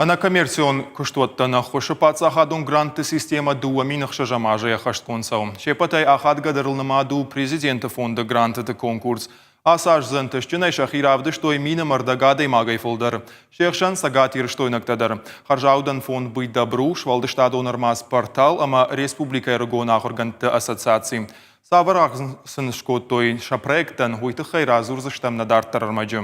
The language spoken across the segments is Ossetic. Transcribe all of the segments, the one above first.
Ӕнӕкоммерцион куыстуӕттӕн ӕххуысы паддзахадон грантты системӕ 2006 азы ӕххӕстгонд цӕуы. Се ппӕтӕй ахадгӕдӕрыл нымад у Президенты фонды грантыты конкурс. Ацы аз дзы ӕнтыстджынӕй сӕхи равдыстой мины ӕрдӕг адӕймагӕй фылдӕр. Се хсӕн цӕгатирыстойнӕгтӕ дӕр. Хӕрзаудӕн фонд «Быть добру», сфӕлдыстадон ӕрмадз «Портал» ӕмӕ республикӕйы ӕрыгон ахуыргӕндты ассоциаци. Цавӕр аргъ сын скодтой сӕ проекттӕн, уый тыххӕй радзурдзыстӕм нӕ дарддӕр ӕрмӕджы.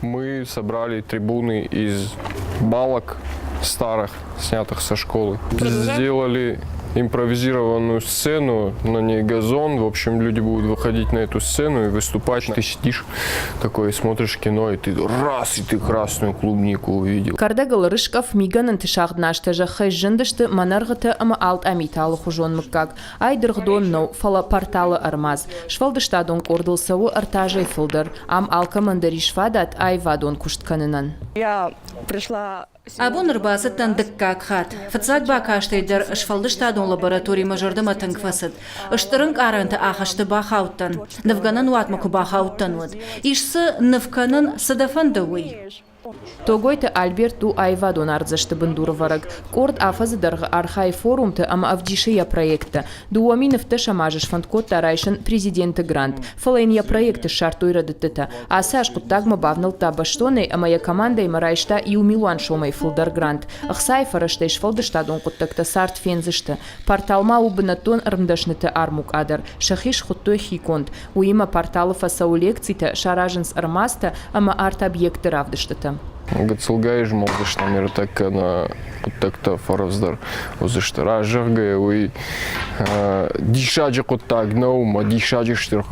Мы собрали трибуны из балок старых, снятых со школы. Сделали импровизированную сцену, на ней газон. В общем, люди будут выходить на эту сцену и выступать. Ты сидишь такой, смотришь кино, и ты раз, и ты красную клубнику увидел. Кӕрдӕгыл рыскъӕф мигӕнӕнты сагъд назтӕ зӕххӕй сзындысты мӕнӕргъыты ӕмӕ алтъамиты алыхуызон мыггаг. Ай дыргъдон нӕу, фӕлӕ порталы ӕрмадз. Сфӕлдыстадон къордыл цӕуы ӕртӕ азӕй фылдӕр. Ам алкӕмӕн дӕр ис фадат аивадон куыст кӕнынӕн. Я пришла Абон ӕрбацыдтӕн дыккаг хатт. Фыццаг бакастӕй дӕр сфӕлдыстадон лаборатори мӕ зӕрдӕмӕ тынг фӕцыд. Стыр ӕнкъарӕнты ахӕсты бахаудтӕн. Нывгӕнӕн уатмӕ куы бахаудтӕн, уӕд. Ис дзы ныв кӕнын, цы дӕ фӕнды, уый. Тогойты Альберт у аивадон ардзӕсты бындурӕвӕрӕг. Къорд афӕдзы дӕргъы архайы форумты ӕмӕ ӕвдисы йӕ проекттӕ. 2017 азы сфӕнд кодта райсын президенты грант, фӕлӕ йын йӕ проекты ссардтой рӕдыдтытӕ. Ацы аз хъуыддагмӕ бавнӕлдта бӕстонӕй ӕмӕ йӕ командӕимӕ райста иу милуан сомӕй фылдӕр грант. Ӕхцайы фӕрӕзтӕй сфӕлдыстадон хъуыддӕгтӕ цард фендзысты. Портал ма у бынӕттон ӕрмдӕсныты армукъа дӕр. Сӕхи схуыдтой хиконд. Уыимӕ порталы фӕцӕуы лекцитӕ, саразынц ӕрмадзтӕ ӕмӕ арт-объектты равдыстытӕ. Гыццылгай змӕлдзыстӕм ныртӕккӕ нӕ хъуыддӕгтӕ фӕрӕвдздӕр уыдзысты. Раст зӕгъгӕйӕ, уый диссаджы хъуыддаг нӕу ӕмӕ диссаджы стыр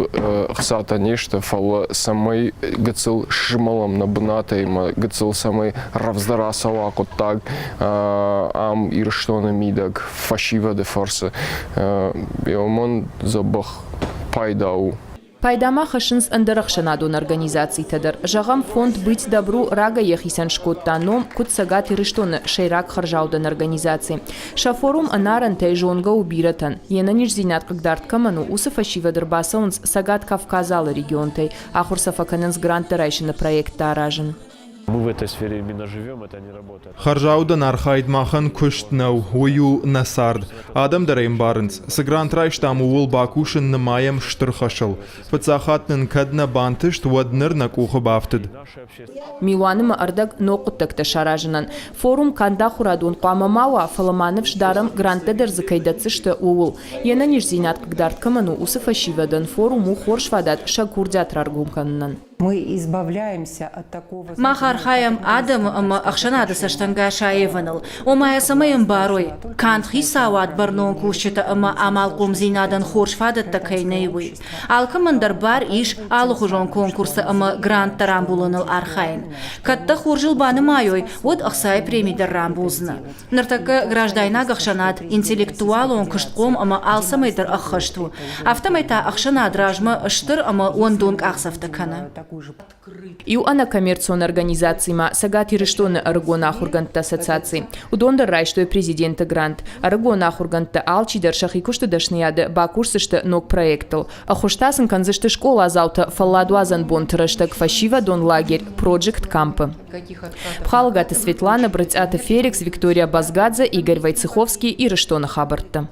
хцатӕ не сты, фӕлӕ цӕмӕй гыццыл сзмӕлӕм нӕ бынатӕй ӕмӕ гыццыл цӕмӕй рӕвдздӕр ацӕуа хъуыддаг ам Ирыстоны мидӕг фӕсивӕды фӕрцы, уымӕн дзӕбӕх пайда у. Пайда ма хӕссынц ӕндӕр ӕхсӕнадон организацитӕ дӕр. Зӕгъӕм, фонд «Быть добру» рагӕй йӕхицӕн скодта ном, куыд Цӕгат Ирыстоны сӕйраг хӕрзаудӕн организаци. Сӕ форум ӕнарӕнтӕй зонгӕ у бирӕтӕн. Йе нӕниздзинад хъыгдард кӕмӕн у, уыцы фӕсивӕд ӕрбацӕуынц Цӕгат Кавказы алы регионтӕй, ахуыр сӕ фӕкӕнынц гранттӕ райсыны проекттӕ аразын. Мы в этой сфере именно живем, это не работает. Хӕрзаудӕн архайд махӕн куыст нӕу, уый у нӕ цард. Адӕм дӕр ӕй ӕмбарынц, цы грант райстам, ууыл бакусын нымайӕм стыр хӕсыл. Фыццаг хатт нын кӕд нӕ бантыст, уӕд ныр нӕ къухы бафтыд. Милуаны ӕмӕ ӕрдӕг ног хъуыддӕгтӕ саразынӕн. Форум канд ахуырадон хъуамӕ ма уа, фӕлӕ ма ныфс дарӕм, гранттӕ дӕр дзы кӕй дӕтдзысты, ууыл. Йе нӕниздзинад хъыгдард кӕмӕн у, уыцы фӕсивӕдӕн форум у хорз фадат сӕ курдиат раргом кӕнынӕн. Мах архайӕм адӕмы ӕмӕ ӕхсӕнады цӕстӕнгас аивыныл, ома йӕ цӕмӕй ӕмбарой, канд хицауад бӕрнон кусджытӕ ӕмӕ амалхъомдзинадӕн хорз фадӕттӕ кӕй нӕй, уый. Алкӕмӕн дӕр бар ис алыхуызон конкурсы ӕмӕ гранттӕ рамбулыныл архайын. Кӕд дӕ хорзыл банымайой, уӕд ӕхцайы преми дӕр рамбулдзынӕ. Ныртӕккӕ граждайнаг ӕхсӕнад интеллектуалон, куыстхъом ӕмӕ алцӕмӕй дӕр ӕххӕст у. Афтӕмӕй та ӕхсӕнад размӕ стыр ӕмӕ уӕндон къахдзӕфтӕ кӕны. Иу ӕнӕкоммерцион организацимӕ Цӕгат Ирыстоны ӕрыгон ахуыргӕндты ассоциаци. Уыдон дӕр райстой президенты грант. Ӕрыгон ахуыргӕндтӕ алчидӕр сӕхи куысты дӕсныйады бакусдзысты ног проектыл. Ӕххуыс та сын кӕндзысты скъоладзаутӕ фӕлладуадзӕн бонты рӕстӕг фӕсивӕдон лагерь Project Camp-ы. Пхалгаты Светлана, Брытъиаты Феликс, Виктория Базгадзе, Игорь Войцеховский, Ирыстоны хабӕрттӕ.